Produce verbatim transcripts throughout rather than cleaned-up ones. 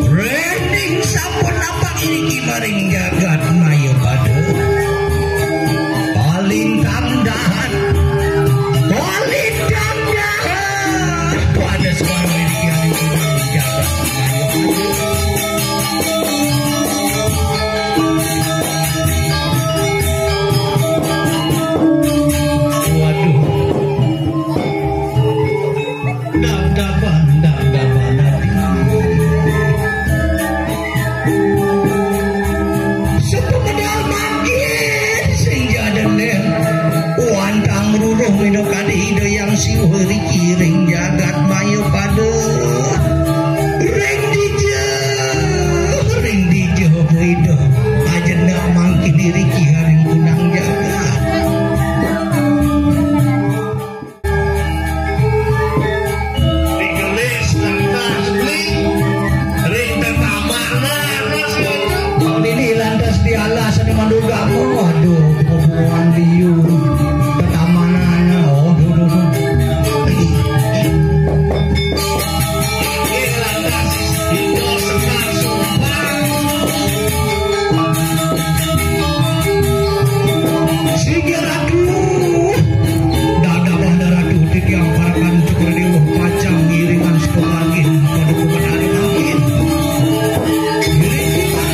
Rinding sampun napak iniki maring jagat Mayapada. Paling tandahan, paling tandahan. Pada suara iniki maring jagat Mayapada. Waduh. Dap-dapan, dap-dapan ati. Sepemedal mangkin sing jaden den. Wantang ruruh minakadi Ida Hyang Siwa riki ring jagat Mayapada. Ring dija, ring dija Ida. Ajena mangkin iriki ring kunang jagat. Digelis lantas beli ring tetamanan. Nini lantas dialas ane mandugama. Aduh, bubuhan liu. Tetamanan. Oh, duh, duh, duh. Nggih, lantas Ida Semar Sumpah. Singgih Ratu, dadah Banda Ratu titiang parekan Cokor Dewa pacang ngiringan sekolah lagi pada pemedal lagi. Ngiring kita.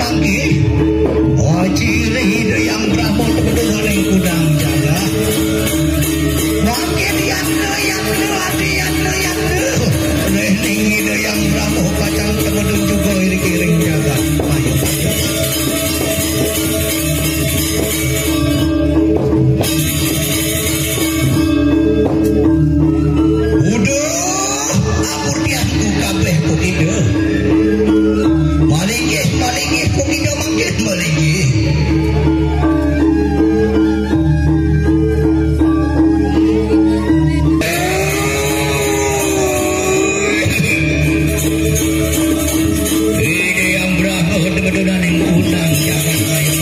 Nggih. Aji Ida Hyang Brahma temeduh ring kudang jagat. Mangkin yatna, yatna, adi yatna, yatna. Ring Ida Hyang Brahma pacang temeduh juga iring-iring jagat. Ayo. Uduh, amurtianku kabeh kok Ida. Malinggih, malinggih, kok Ida mangkin malinggih. Ida Hyang Brahma temeduh ning kudang jagat raya.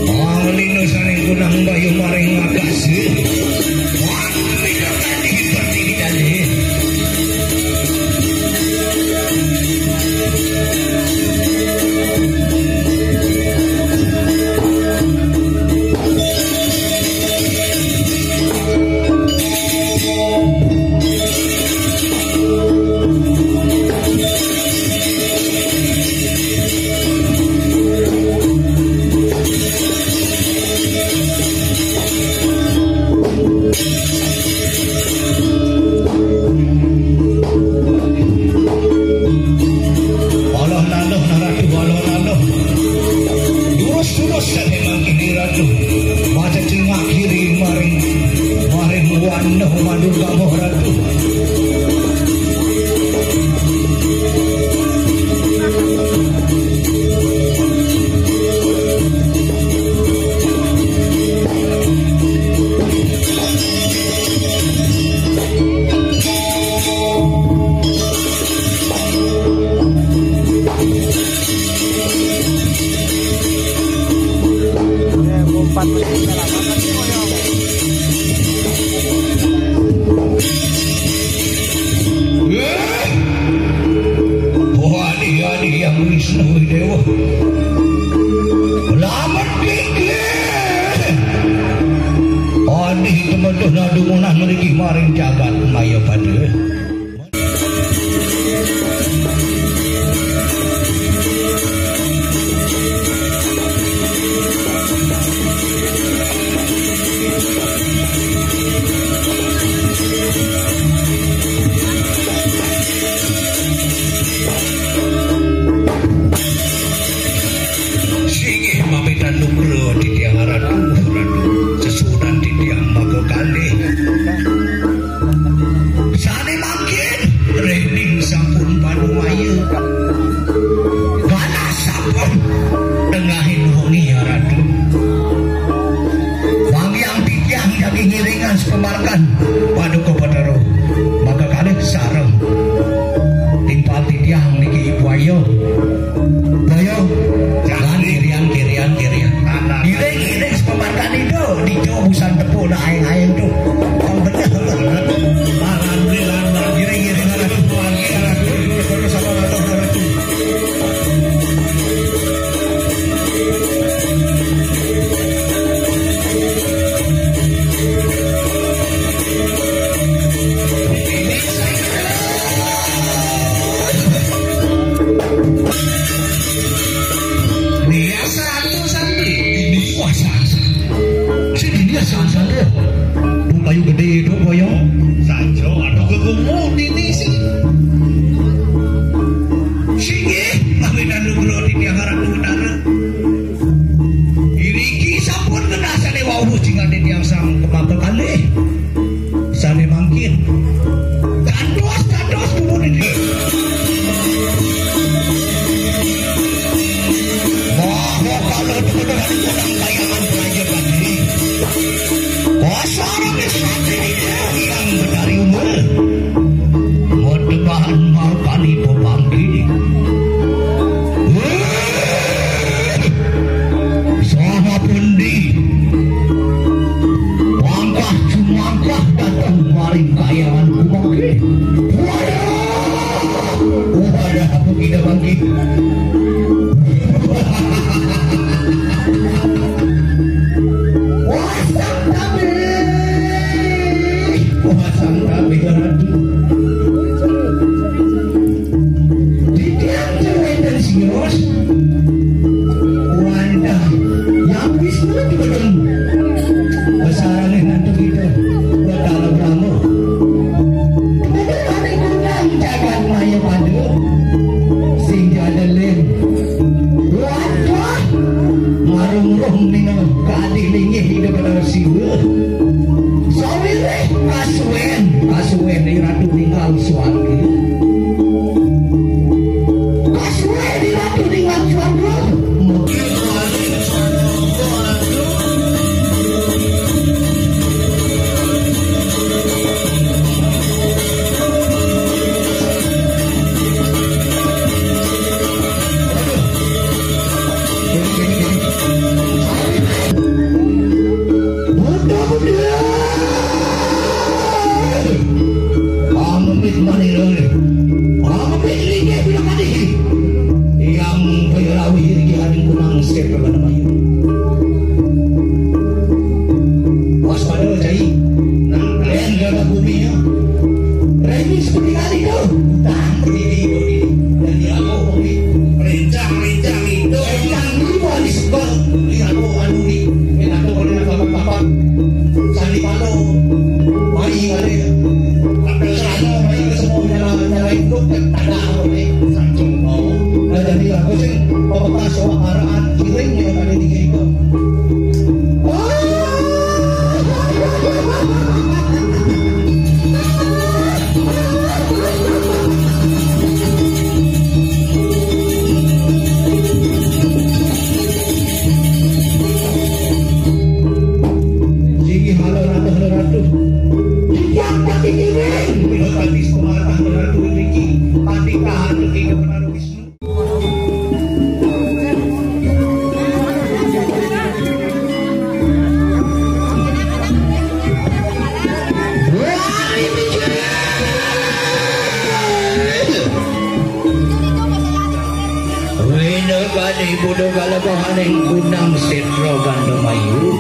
Panglima sané kunang bayu maring makasih. Wah, pinter tadi, pinter tadi. Alah laluh nah Ratu, alah laluh. Durus-durus sané mangkin Ratu. Maca cingak kiri maring, maring wanda mandur gabah Ratu. Wah, dia, dia, Wisnu Dewa. Lamet pikir. Aduh, teman-teman, aduh, munah mriki maring jagat Mayapada. Singgih mamitan nugra titiang Ratu, Ratu. Sesuunan titiang maka kalih. Sané mangkin, Reni sampun panumaya. Galah sampun tengahing wengi, Ratu. Wangiang titiang jagi ngiringan sapamargan Paduka Betara. Maka kalih sareng timpal titiang niki Ibu Ayu. Ayo, jangan kirian, kirian, kirian. Iring, iring, sepamarkan itu, dijo busan tepuk, dah aing-aing tu. Yang benar. Iring, iring, arah tu, arah tu, arah tu, sama, arah tu, arah tu. Nih, asal tuh santri. Ini kuasa. Sini dia santri. Bukayu gede itu boyong. Sanjo, aduh, kegumun ini sih. Sini, pamitan nugra titiang Ratu Betara. Iriki sampun genah sané wau jingané tiang sang kemangga kalih. Sané mangkin. Dados, dados dumun ini. Bahwa kalau kebenaran kurang bayangan pelajaran ini. Kosor ini yang bedari umur. Modebahan markani pepangki. Umroh nino kadi linggih ida pada siwa. Sawireh kasuwen, kasuwen ni ratu ninggal swarga. Kasuwen ni ratu ninggal swarga. Amit mani lele. Amit lele bila kadi. Yang payalawi irgi haring kunang sep pada mayu. Waspada cai. Nang kalian gagah bumi ya. Remi seperti kali kau. Tang di di di. Dan di aku bumi. Rincang rincang itu. Yang di bawah di sekolah. Di aku anu di. Yang aku boleh nampak-nampak. Sandi Palo. Mari, mari. Tapi selama mari ke semua cara, cara hidup kan tak ada apa ni. Satu. Oh. Nah, jadi aku sih, pembekas orang arahan, kiring yang ada di kita. Sigi halo ratu, halo ratu. Dijak pati kiring. Halo pati sekolah, halo ratu niki. Pati tahan niki kepada Wisnu. Wani mikir. Wina kani budo kalabahaning gunang setra gandamayu.